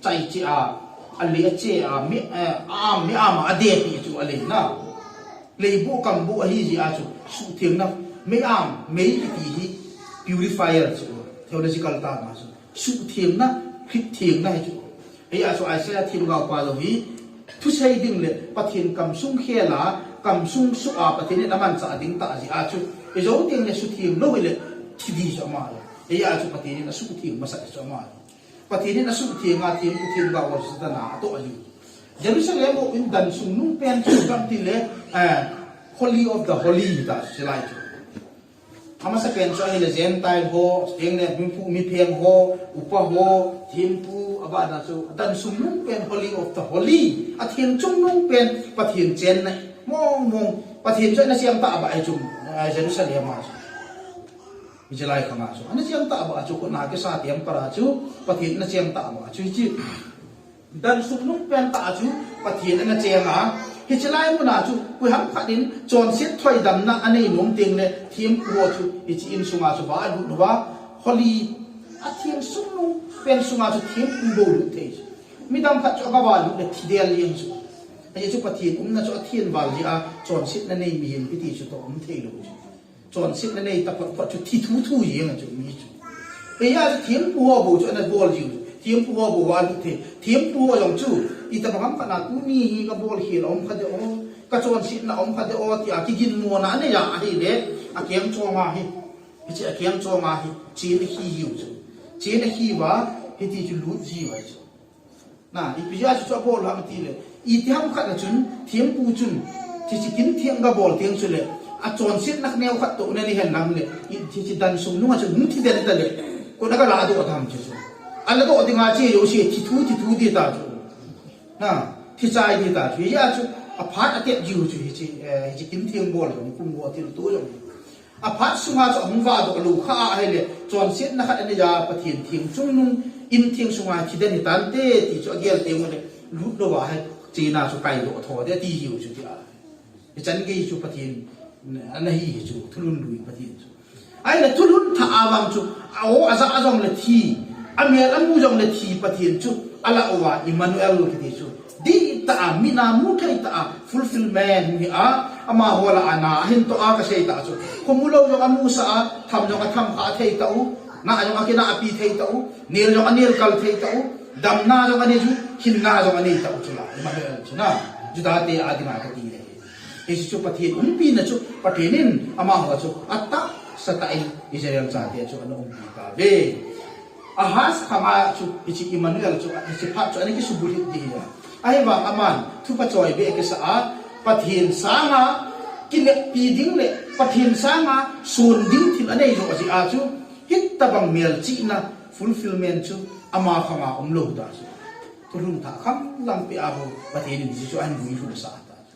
chaiche a, ale ache a, mi, eh, a am, mi am a adepi chu alen a. Leibuh kambuh ahi jeh a chu suhthengna, mei am, mei kiti hi purifier chu, theological term a chu. Suhthengna, Christ thengna hi chu. Hijeh a chu Isaiah themgao pa jong hi, thusei ding le Pathen kamsung khel a, kamsung suh a Pathen in amanchah ding tah jeh a chu. Ijou teng le suhtheng lou hile, thi di chu ama le. Hijeh a chu Pathen in asuhtheng masat chu ama le. Pathen in asuhtheng a thempu themgao ho chu Satan a atoh ahi. Jerusalem ho in dan sung nung pen chu gam tile, eh, Holy of the Holy hita chu hilai chu. Amasa pen chu ahile Gentile ho, chuteng le mipu mipheng ho, upa ho, thempu, abana chu dan sung nung pen Holy of the Holy. Atheng chung nung pen Pathen chenna mong mong. Pathen chu ana cheng tah ba ahi chu, eh, Jerusalem a chu. Hiche lai khang a chu. Ana cheng tah ba chu, kona kisa temple a chu, Pathen ana cheng tah ba chu, hiche dan sung nung pen tah a chu, Pathen ana cheng a. Hiche lai mun a chu, koiham khat in, chonset thoidamna anei nom teng le, thempu ho chu, hiche in sung a chu, va alut uva, Holy, atheng sung nung pen sung a chu, thempu bou lut thei chu. Midang khat chu, aga va lut le, thi del jeng chu. Ajeh chu Pathen umna chu, athen val jeh a, chonsetna nei mihem kiti chu, toh um thei lou chu. Chonsetna nei taphot phot chu thi thu thu jeng a chu mi chu. Hijeh a chu thempu ho bou chu ana bol jing chu. Thempu ho bou va lut thei. Thempu ho jong chu, itobang ham khat na tuni hi ka bol khel a um kha de o. Ka chonsetna a um kha de o tia kiginmo na anei a ahile. Akeng chong a hi. Hiche akeng chong a hi. Chen akhi jiu chu. Chen akhi uva, hiti chu lut jiu ahi chu. Na, ipi jeh a chu chu abol ham tile. Itiham khat na chun, thempu chun, hiche kin theng ga bol teng chule, achonsetna neo khat toh na nei hen lang le, i, hiche dan sung nung a chun, hung thi den ta le, kona ga ladoh tam chu chu. Aladoh ding a che jouse, thi thu, thi thu di ta chu. Na, thi chai di ta chu. Hijeh a chu, aphat atep jiu chu hiche, eh, hiche kin theng bol jong, kum go thil tu jong. Aphat sunga chu ahung vadoh lou kha ahile, chonsetna khat anei a, Pathen theng chung nung, in theng sunga thi den hitante, ti chu agel teng ule, lut lou a hi, chena chu kaidoh tho de, ti hiu chu tia. Hichan gei chu Pathen, ana hi hi chu, thulhun lui Pathen chu. Ahile thulhun thah a vang chu, a o aja a jong le thi, amel amu jong le thi Pathen chu, ala uva Emmanuel kiti chu. Dihtah a, mina mu thei tah a, fulfillment hi a, amaho lah a na ahin toh a kasei tah chu. Khomu lou jong amusah a, tham jong atham kha thei tah u, na jong akinahpi thei tah u, nel jong anel kal thei tah u, damna jong anei u, hinna jong anei tah u chu la, Emmanuel chu na, Juda te a dinga kati le. Hiche chu Pathen umpina chu, Pathen in amaho chu, atahsa tah in Israel chate chu ana umpi tauve. Ahaz khang a chu, hiche Emmanuel chu, hiche phat chu, ana kisubulhit ding ahi. Ahivang aman, thupha choi beh akisa a, Pathen sanga, kineppi ding le, Pathen sanga, sun ding thil anei joh jeh a chu, hitabang melchihna, fulfillment chu, ama khang a umlou ta chu. Thulhun thah kham lang peh a ho, Pathen in hiche chu ahin guilhung sah ta chu.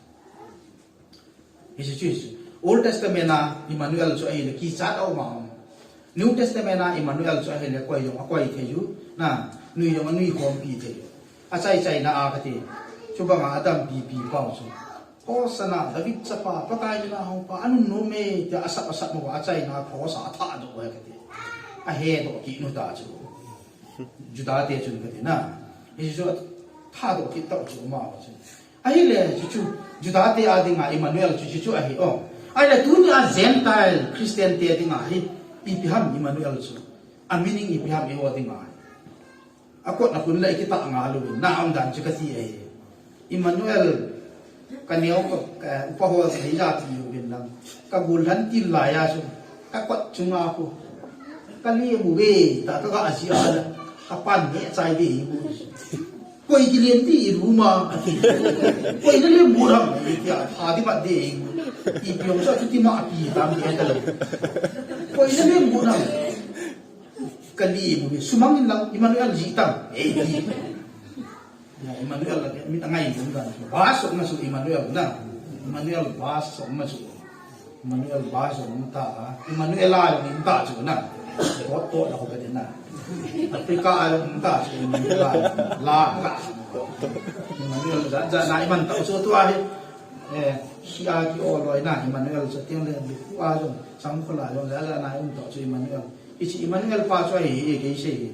Hiche chu, hiche chu. Old Testament a Emmanuel chu ahile kichat a um a um. New Testament a Emmanuel chu ahile koi jong akoi thei u. Na, nui jong anui khompi thei u. Achai chaina a kati. Chubanga adampipi pau chu. Hosanna, David chapa, Pakai mina houpa, anunnom e, tia asap asap mo achaina cross a athadoh u kati. Ahedoh kit u ta chu. Juda te chun kati na. Hiche chu athadoh kit tau chu ama chu. Ahile, chu chu, Juda te a dinga Emmanuel chu, chu chu ahi, o. Ahile, tunia Gentile Christian te dinga hi, ipi ham Emmanuel chu. A meaning ipi ham eiho dinga hi. Akotna khun le ikitah ngal uvin, na umdan chu kati ahi. Emmanuel, kaneo ka, ka, upa ho sa hija ti uvin lang. Kagol lhan til laiya chu, kakot chunga khu. Kalem uve, ta kaga jia la. Kapan neh chai ve hi u. Koi kilen ti i room a, ati. Koi nalem got ham, iti a, tha di mat di. Ipi jong sa chuti ma api tam di ta lo. Koi nalem got ham. Kali mu, sumang in lang, Emmanuel ji tam. Eh, ji. Ya, Emmanuel la, mi tangai mu dan. Ba so na so Emmanuel na. Emmanuel ba so na so. Emmanuel ba jong um ta a. Emmanuel a jong um ta chu na. Pot pot la ho ka den na. Africa a jong um ta chu Emmanuel a. La ka. Emmanuel jat jat na i man ta chu tua hi. Eh, si a ki o loi na Emmanuel chu tiang le bi ku a jong sang ko la jong jat jat na um ta chu Emmanuel. Hiche Emmanuel pa chu ahi, e kei sei hi.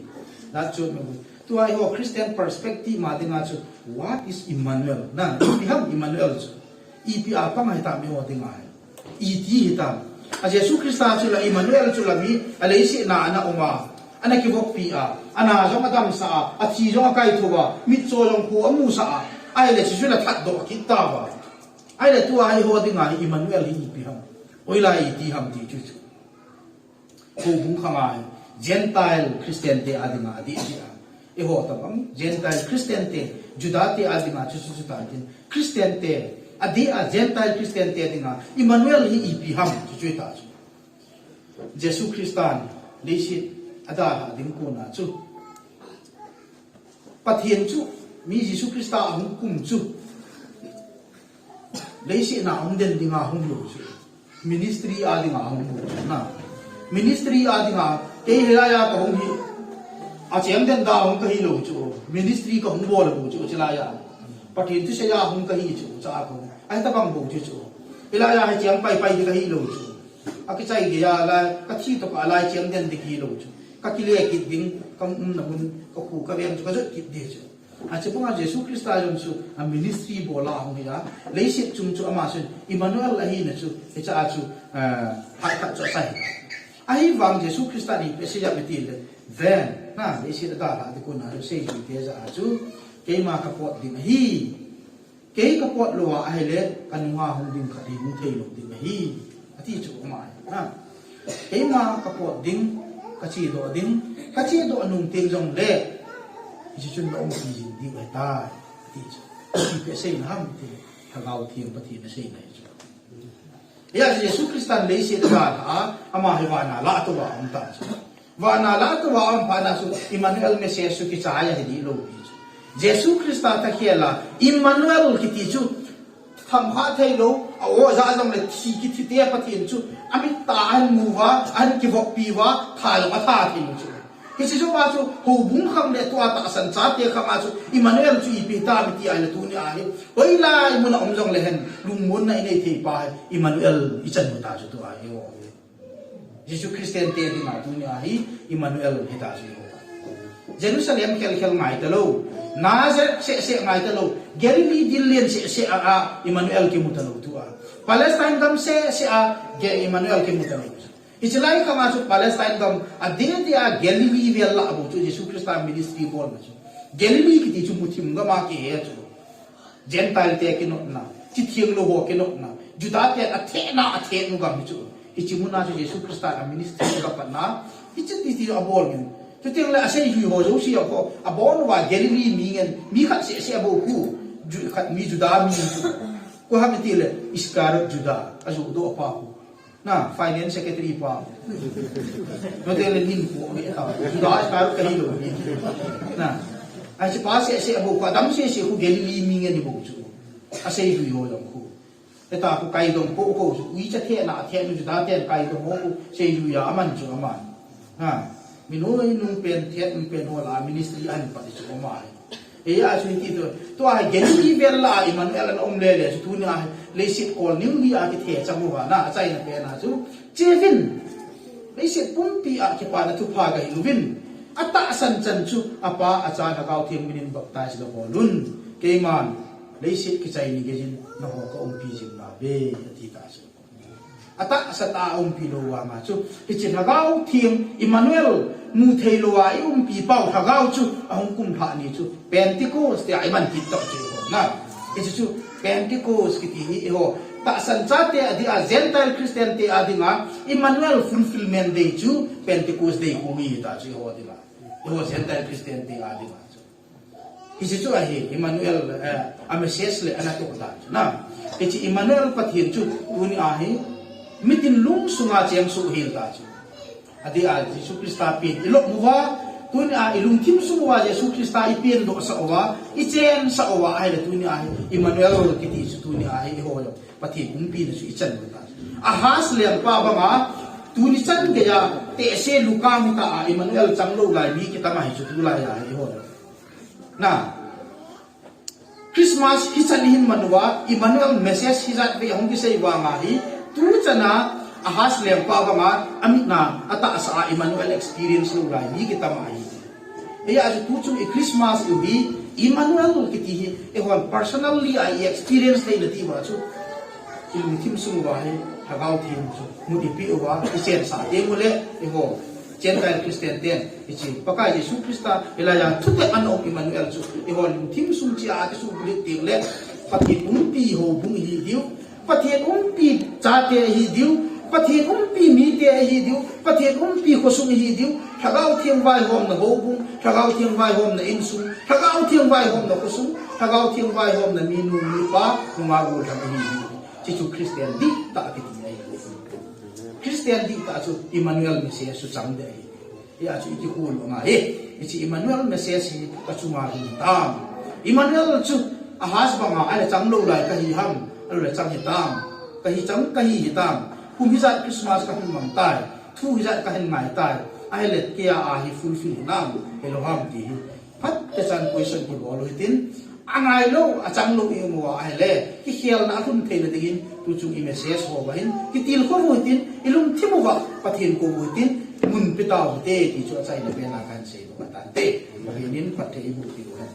That chu me. Tua hi ho Christian perspective ma dinga chu, what is Emmanuel? Na, ipi ham Emmanuel chu. Ipi a pang ahi tam eiho dinga hi. Iti hitam. A Jesu Christa chu la Emmanuel chu la mi, a leiset na ana um a, ana kivoppi a, ana jong adamsah a, athi jong akaithou a, mitcho jong khu amusah a, ahile chu chu la thatdoh kit tauva. Ahile tua eiho dinga hi Emmanuel hi ipi ham. Hoilai iti ham ti chu chu. Houbung khanga hi Gentile Christian te a dinga adih dih a. Eiho tabang Gentile Christian te, Juda te a dinga chu chu chu tan tin. Christian te, adih a Gentile Christian te dinga Emmanuel hi ipi ham chu chu ta chu. Jesu Christan leiset adalhah ding kona chu. Pathen chu, mi Jesu Christa ahung kum chu. Leiset na hung den dinga hung lou chu. Ministry a dinga hung lou chu na. Ministry a dinga, kei hilai a ka hung hi. Acheng den da hung kahi lou chu. Ministry ka hung bol lou chu, chilai a. Pathen thusei a hung kahi chu, cha ka hung. Ahi tabang bou chu chu. Hilai a hi cheng pai pai di kahi lou chu. Akichai gei a lai, kathi toh ka lai cheng den di kahi lou chu. Kakile kit ding, ka umna mun, ka khu ka veng chu, kajot kit di chu. Ache panga Jesu Christa jong chu, a ministry bol a hung hi a, leiset chung chu ama chun, Emmanuel ahina chu, hiche a chu, eh, phat khat chu asei. Ahivang Jesu Christa in ipi asei ham itile, ven, na, leiset adalhah ding kona chu seijui te jah a chu, keima kapot ding ahi. Kei kapot lou a ahile, kanunga hung ding khat hi hung thei lou ding ahi. Ati chu ama hi, na. Keima kapot ding, kachedoh ding, kachedoh nung teng jongle, hiche chun na umpi jing diu ahitai. Ati chu. Ipi aseina ham itile, Lhagao Theng Pathen aseina hi chu. Hia Jesu Christan leiset adalhah a, ama hi vana lah a tou a um ta chu. Vana lah a tou a um phat na chu Emmanuel message chu kichai ahi dih lou pi chu. Jesu Christa thakhel a Emmanuel kiti chu thamkha thei lou, a-o aja jongle thi kithi te Pathen chu amit a ahin mu uva, ahin kivoppi uva, tha jong atha thei lou chu. Hiche jong a chu houbung khang le tua tahsan chate khang a chu Emmanuel chu ipi tam iti ahile tuni a hi. Hoilai mun a um jongle hen lungmonna inei thei pa hi Emmanuel ichan u ta chu tua hi o. Jesu Christian te dinga tuni a hi Emmanuel hita chu ho. Jerusalem khel khel ngai talou. Nazareth seh seh ngai talou. Galilee dil len seh seh a, a Emmanuel kimu talou tua. Palestine gam seh seh a Ge-, Emmanuel kimu talou. Hiche lai khang a chu Palestine gam a dede a Galilee vel lah a bou chu Jesu Christa ministry bol na chu. Galilee kiti chu muthim gam a kihe chu. Gentile te kinotna, chitheng lou ho kinotna, Juda te athehna, athehnu gam hi chu. Hiche mun a chu Jesu Christa a ministry chu apat na, hiche titi abol ngen. Chuteng le aseijui ho jouse a kho, abon uva Galilee mi ngen, mi khat seh seh abou khu, Ju-, khat mi Juda mi chu. Koi ham itile, Iscariot Juda, ajoh doh pa khu. Na, finance secretary pa. Noteng le nin ko nge ta. Juda Iscariot kahi lou ni. Na. Ahi pa seh seh abou khu, adam seh seh khu Galilee mi ngen ni bou chu. Aseijui ho jong khu. Heta khu kaidong po ko chu. Uicha thehna, thehnu Juda ten kaidong ho khu. Seijui a aman chu aman. Na. Minoi nung pen, thet nung pen ho lah a ministry ahin pat chu ama hi. Eia chu hiti chu, tua hi Galilee vel lah a Emmanuel ana um lele chu tuni a hi leiset kol neo hi a kithe chang uva na, achaina pen a chu. Chevin, leiset pumpi a kipana thupha gahil uvin. Atahsan chan chu, Apa, Acha, Lhagao Theng minin baptize gabol un. Keiman, leiset kichai ni geiyin, nangho kaumpi jing nauve, ati ta chu. Atahsa tah a umpi lou vanga chu. Hiche Lhagao Theng, Emmanuel, mu thei lou a i umpi pau Lhagao chu, ahung kumlhah ni chu. Pentecost tia i man kit tau chu eiho na. Hiche chu Pentecost kiti hi eiho. Tahsan chate a dia, Gentile Christian te a dinga, Emmanuel fulfillment day chu, Pentecost day khu hi ta chu eiho dinga. Eiho Gentile Christian te a dinga chu. Hiche chu ahi, Emmanuel, eh, a message le ana toh ta chu na. Hiche Emmanuel Pathen chu tuni ahi, mitin lungsunga cheng suh hel ta chu. Adeh a Jesu Christa pen ilop uva, tuni a ilungthim sung uva Jesu Christa ipen doh sah uva, ichen sah uva ahile tuni ahi, Emmanuel kiti chu tuni ahi, eiho Pathen umpina chu ichan u ta. Ahaz lengpa banga, tuni chan geiya, tehse lukang hita a, Emmanuel chang lou lai mi kitam ahi chu tulai a, eiho. Na, Christmas hichan ihin man uva, Emmanuel message hijat vei ahung kisei uva nga hi, tuchan a, Ahaz lengpa banga, amitna, atahsa a Emmanuel experience lou lai mi kitam ahi. Hijeh a chu tuchung i Christmas i hi, Emmanuel kiti hi, eihon personally a i experience thei nati uva chu, ilungthim sung uva hi, Lhagao Theng chu, mun ipeh uva, ichen sah teng ule, eiho, Gentile Christian ten, hiche, Pakai Jesu Christa, hilaiya thutep ana um Emmanuel chu, eiho, lungthim sung cheh a, kisung ule teng le, Pathen umpi houbung ihi diu, Pathen umpi chate ihi diu, Pathen umpi mite ihi diu, Pathen umpi khosung ihi diu, Lhagao Theng vaihomna houbung, Lhagao Theng vaihomna insung, Lhagao Theng vaihomna khosung, Lhagao Theng vaihomna minu mipa, nungah gollhang ihi diu. Hichu Christian dihtah kiti ahi. Christian dihtah chu Emmanuel message chu chang ding ahi. Hijeh a chu iti khol u ngai e. Hiche Emmanuel message hi kachunga hin tam. Emmanuel chu Ahaz banga ahile chang lou lai kahi ham, ahilou le chang hitam. Kahi chang, kahi hitam. Kum hijat Christmas kahin mang tai. Thu hijat kahin ngai tai. Ahile keiya ahi fulfill hinam, hilou ham ti hi. Phat techan question kibol u hitin, angai lou, achang lou i um uva ahile, kikhelna alhun theina dingin, tuchung i message ho uva hin, kitilkhou u hitin, ilungthim uva, Pathen kou u hitin, mun pe tau hite, ti chu achaina pen a kahin sei u katante. Pathen in phatthei eiboh piu hen.